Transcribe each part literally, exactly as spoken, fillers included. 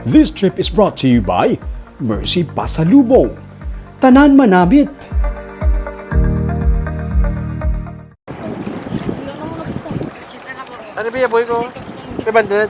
This trip is brought to you by Mercy Pasalubong. Tanan manamit! Ano ba, boy ko? Five hundred.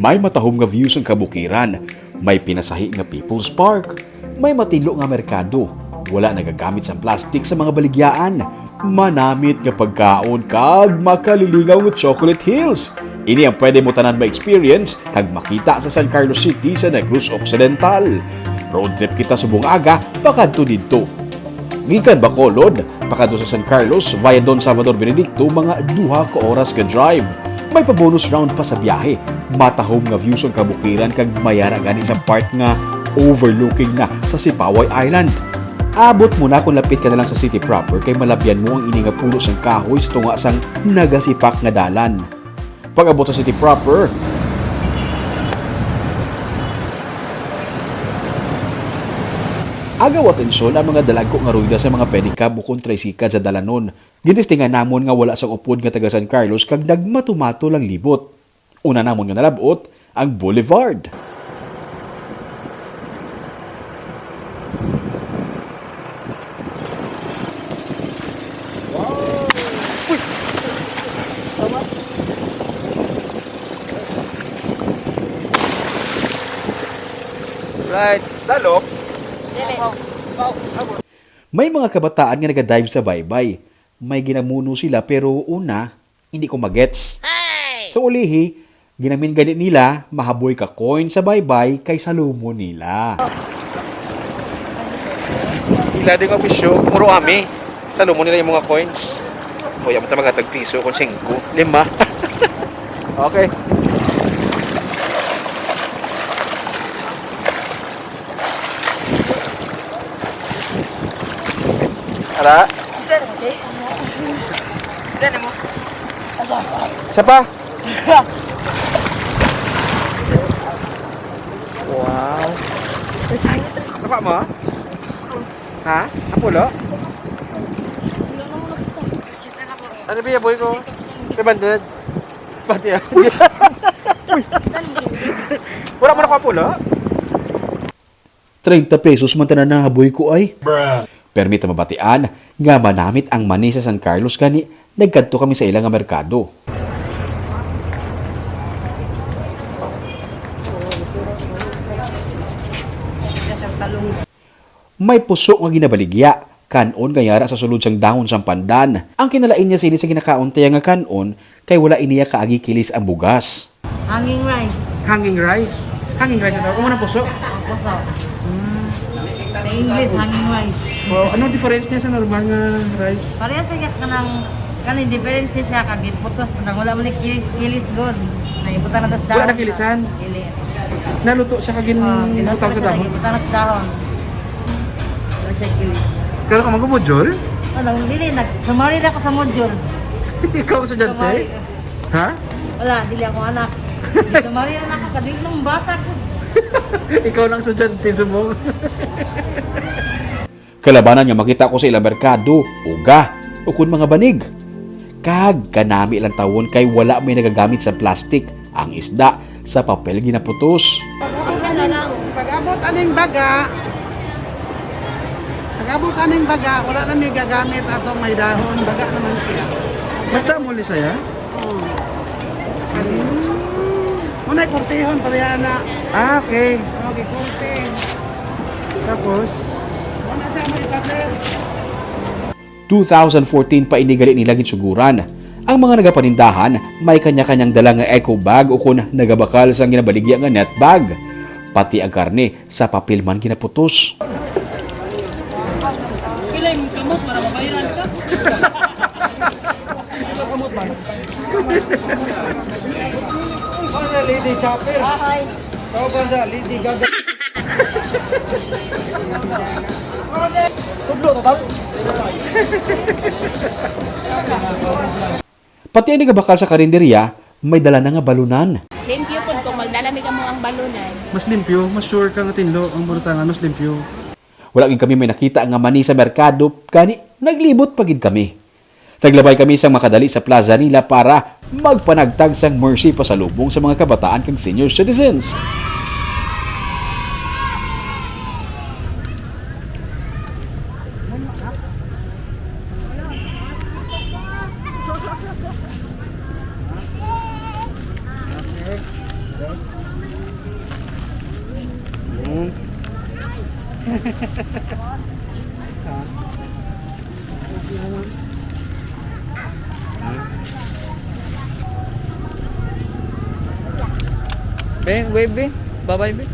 May matahom nga views ang kabukiran. May pinasahi nga People's Park. May matinlo nga merkado. Wala nagagamit sang plastic sa mga baligyaan. Manamit nga pagkaon kag makalilingaw nga chocolate hills. Ini ang pwede mo tanan ma-experience kag makita sa San Carlos City sa Negros Occidental. Road trip kita subong aga pakadto didto. Gikan Bacolod pakadto sa San Carlos via Don Salvador Benedicto, mga duha ka oras ka drive. May pa-bonus round pa sa biyahe. Matahom nga views ang kabukiran kag mayara gani sa part nga overlooking na sa Sipaway Island. Abot mo na kung lapit ka na lang sa city proper, kay malabyan mo ang ini nga puno sang kahoy sa tunga sang nagasipak nga dalan. Pag-abot sa city proper, agaw atensyon ang mga dalagko nga ruyda sa mga pedicab ukon tricycle sa dalanon. Gintestingan namon nga wala sang upod nga taga San Carlos kag nagmatumato lang libot. Una namon nga nalab-ot ang Boulevard. Right. Dalom. Dili. May mga kabataan nga nagadive sa baybay. May ginamuno sila, pero una, hindi ko magets. Sa ulihi, ginamin gani nila mahaboy ka coin sa baybay kay salumon nila. Ila din nga bisyo, muro ami. Salumon nila yung mga coins. Kuya mo ta magatag piso kung singko, lima. Okay. Ara. Sida ni mo. Isa pa. Wow. Napa mo? Ha? Apulo? Ano ba, boy ko? Five hundred. Pati yan. Wala mo na ko apulo? Treinta pesos man tanan nahaboy ko ay. Permi ta mabatian nga manamit ang mani sa San Carlos, gani nagkadto kami sa ila nga merkado. May puso nga ginabaligya, kan-on nga yara sa sulod sang dahon sang pandan. Ang kinalain niya sini sa ginakaon tiya nga kan-on kay wala iniya kaagi kilis ang bugas. Hanging rice. Hanging rice? Hanging rice ito? Amo na puso? Ang puso. Sa English, hanging rice. Wow, anong difference niya sa normal nga rice? Parehas sa iyang kanang, kanang difference niya siya, kag giputos, kanang wala man ni kilis, kilis gud. Naibutan na tas Wala dahon. Nakilisan? Dili. Naluto siya kag Ah, ginbutang sa dahon? Ginbutang na sa dahon. Wala siya kilis. Karo ka mag-module? Ano, dili, nag-, sumari na ako sa module. Ikaw ang estudyante? Sumari. Ha? Wala, dili ako anak. Sumari na ako, kadili nang basag. Ikaw lang estudyante, subong. Kalabanan nga makita ko sa ilang merkado, uga, ukon mga banig. Kag kanami lang tawon kay wala may nagagamit sa plastic. Ang isda sa papel ginaputos. Pag-abot aning baga, pag-abot aning baga, wala na may gagamit atong may dahon, baga naman siya. Basta mo, Lisaya? Oo. Muna kurtihon, pareha na. Ah, okay. Oo, gikurti. Tapos? Muna siya mo ipadlet. Two thousand fourteen pa ini gali nila ginsuguran. Ang mga nagapanindahan may kanya-kanyang dala nga eco bag ukon nagabakal sang ginabaligya nga net bag. Pati ang karne sa papel man ginaputos. Pilay mong kamot para mabayaran ka? Pilay kamot man. Lady Chopper. Tawag sa Lady Gaga. Tudlo, total. Pati ang nagabakal sa karinderya, may dala na nga balunan. Limpyo pud kung magdala mi kamo ang balunan. Mas limpyo, mas sure ka nga tinlo ang butangan, mas limpyo. Wala gid kami may nakita nga mani sa merkado, gani naglibot pa gid kami. Naglabay kami sang makadali sa plaza nila para magpanagtag sang Mercy pasalubong sa mga kabataan kag senior citizens. Be, wave, be. Bye-bye, be.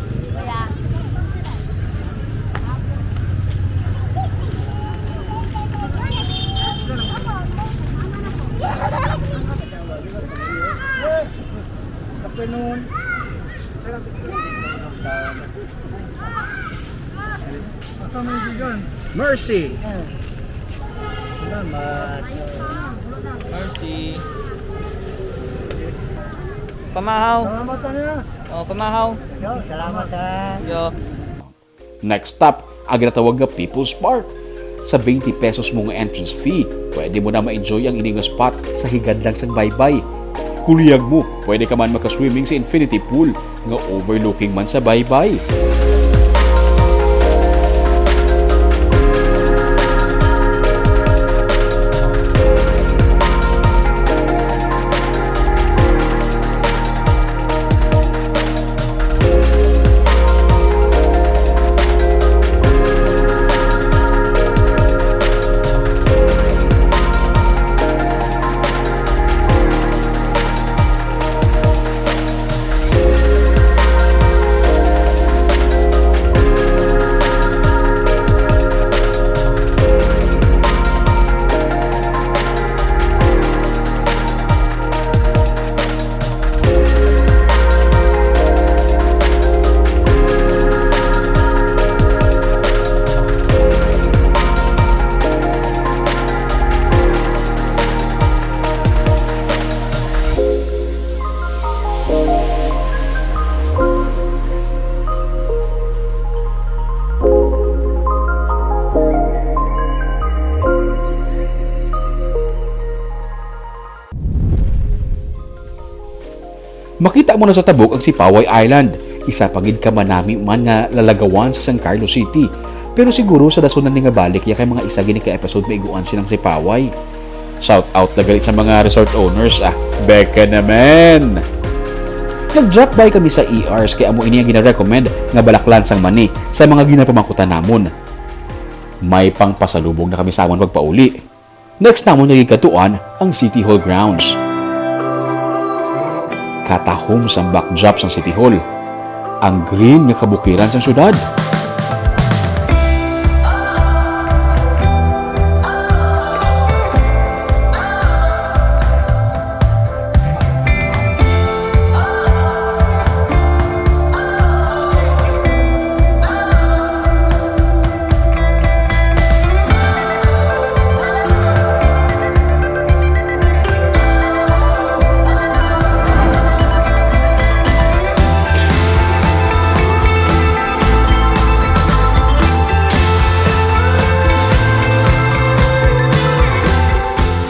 Afternoon. Asa may sigan? Mercy. Salamat. Mercy. Pamahaw. Salamat, ano? Oh, pamahaw. Yo, salamat, ha. Yo. Next stop, ang ginatawag nga People's Park. Sa twenty pesos mo nga entrance fee, pwede mo na ma-enjoy ang ini nga spot sa higad lang sang baybay. Kung luyag mo, pwede ka man makaswimming sa infinity pool nga overlooking man sa baybay. Makita mo na sa tabok ang Sipaway Island, isa pa gid ka manami man nga lalagawan sa San Carlos City. Pero siguro sa dason na ni nga balik ya kay mga isa gini ka episode maiguan silang Sipaway. Shout out na gali sa mga resort owners, ah. Beka naman! Nag-drop by kami sa E Rs kay amo ini ang gina-recommend nga balaklan sang mani sa mga ginapamangkutan namon. May pangpasalubong na kami sa amon pagpauli. Next namon nga gikadtuan ang City Hall grounds. Katahom sang backdrop sang City Hall, ang green nga kabukiran sang syudad.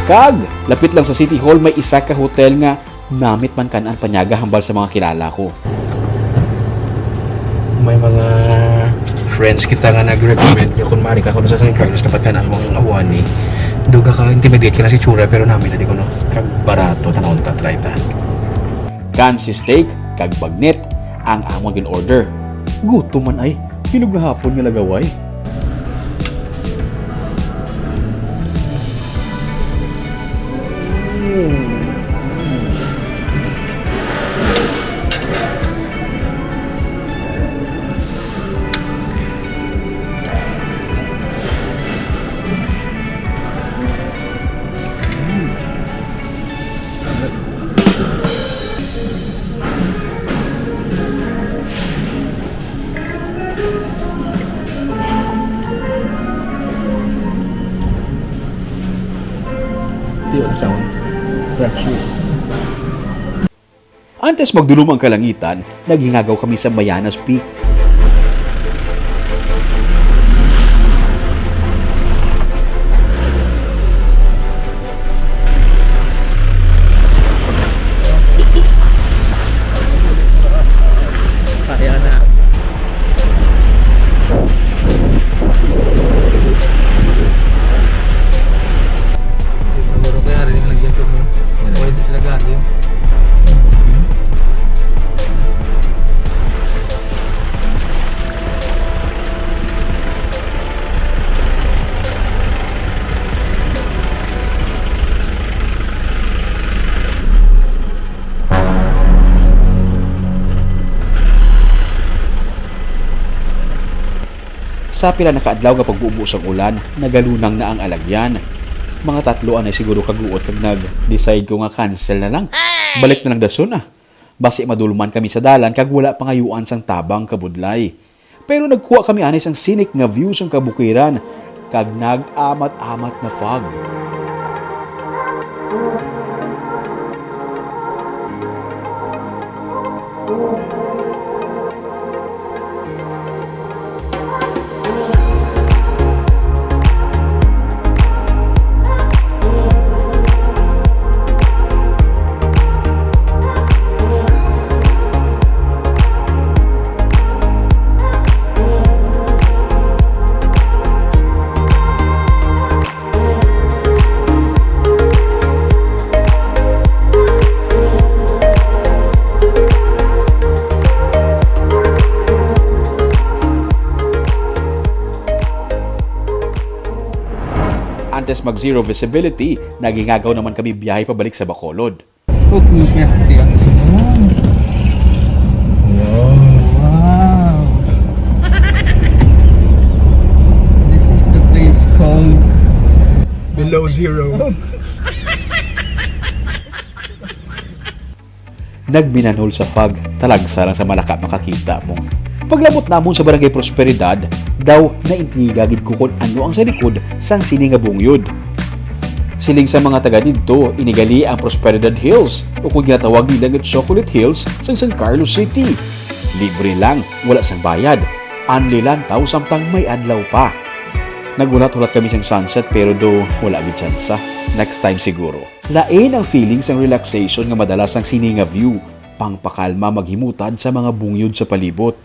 Kag lapit lang sa City Hall, may isa ka hotel nga namit man kan-an panyaga hambal sa mga kilala ko. May mga friends kita nga nag-recommend nga kung mari ka kuno sa San Carlos, dapat ka na akong awani. Duga ka, intimidate ka na si Chura, pero namin na di ko, no, kag barato, tanong ta, try ta. Kansi steak, kag bagnet, ang amon gin-order. Gutom man ay, hinog na hapon nga lagaway. Tiyo ang sound. Brand new. Antes magdulom ang kalangitan, naghingagaw kami sa Mayanas Peak. Sa pila na ka adlaw nga pagbubo sang ulan, nagalunang na ang alagyan. Mga tatlo anay siguro ka guot kag nag-decide ko nga cancel na lang. Balik na lang dason, ah. Basi madulman kami sa dalan kag wala pangayuan sang tabang kabudlay. Pero nagkuha kami anay sang scenic nga view sang kabukiran kag nag-amat-amat na fog. Antes mag zero visibility, nagingagaw naman kami biyahe pabalik sa Bacolod. Huwag mo kaya hati ang Wow. Wow. This is the place called Below zero. Nagminanhol sa fog, talagsa lang sa malaka makakita mo. Paglabot namon sa Barangay Prosperidad, daw naintriga gid ko kon ano ang sa likod sang sini nga bungyod. Siling sa mga taga didto, ini gali ang Prosperidad Hills, o kon ginatawag nila nga Chocolate Hills, sang San Carlos City. Libre lang, wala sang bayad. Anli lantaw samtang may adlaw pa. Naghulat-hulat kami sang sunset, pero do wala gid tsansa. Next time siguro. Lain ang feeling sang relaxation nga madala sang sini nga view, pangpakalma maghimutad sa mga bungyod sa palibot.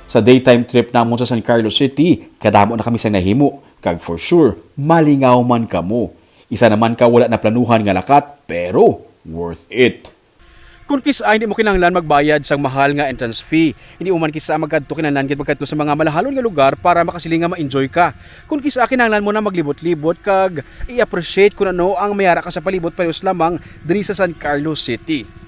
Sa daytime trip namon sa San Carlos City, kadamo na kami sang nahimo, kag for sure, malingaw man kamo. Isa naman ka wala naplanuhan nga lakat, pero worth it. Kon kis-a hindi mo kinahanglan magbayad sang mahal nga entrance fee, hindi mo man kis-a magkadto kinahanglan gid magkadto sa mga malahalon nga lugar para makasiling nga ma-enjoy ka. Kon kis-a kinahanglan mo na maglibot-libot kag i-appreciate kung ano ang may ara ka sa palibot, parehas lamang diri sa San Carlos City.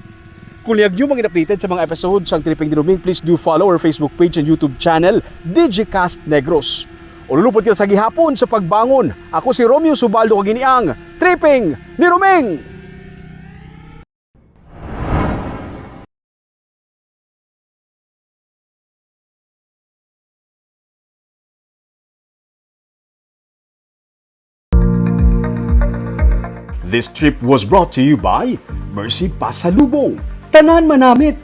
Kung lihag niyo mangin-updated sa mga episode sang Tripping ni Roming, please do follow our Facebook page and YouTube channel, Digicast Negros. Ululupot kita sa gihapon sa pagbangon. Ako si Romeo Subaldo, kag ini ang Tripping ni Roming. This trip was brought to you by Mercy Pasalubong. Tanan manamit!